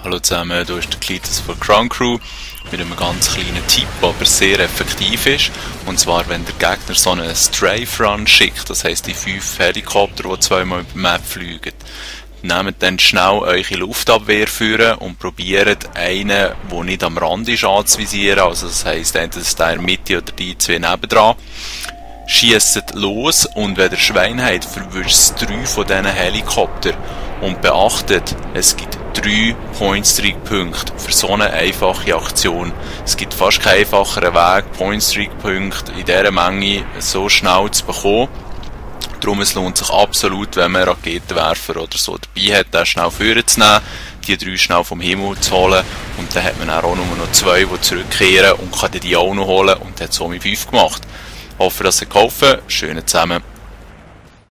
Hallo zusammen, hier ist der Klitus von Ground Crew mit einem ganz kleinen Tipp, der aber sehr effektiv ist. Und zwar, wenn der Gegner so einen Strafe Run schickt, das heisst die 5 Helikopter, die zweimal über die Map fliegen, nehmt dann schnell eure Luftabwehr führen und probiert einen, der nicht am Rand ist, anzuvisieren. Also das heisst, entweder ist der in der Mitte oder die zwei nebendran. Schiesset los und wenn ihr Schwein habt, verwischt 3 von diesen Helikoptern. Und beachtet, es gibt 3 Point-Streak-Punkte für so eine einfache Aktion. Es gibt fast keinen einfacheren Weg, Point-Streak-Punkte in dieser Menge so schnell zu bekommen. Darum es lohnt sich absolut, wenn man einen Raketenwerfer oder so dabei hat, den schnell vorzunehmen, die 3 schnell vom Himmel zu holen und dann hat man auch nur noch 2, die zurückkehren und kann die auch noch holen und hat somit 5 gemacht. Ich hoffe, dass es geholfen hat. Schönen zusammen.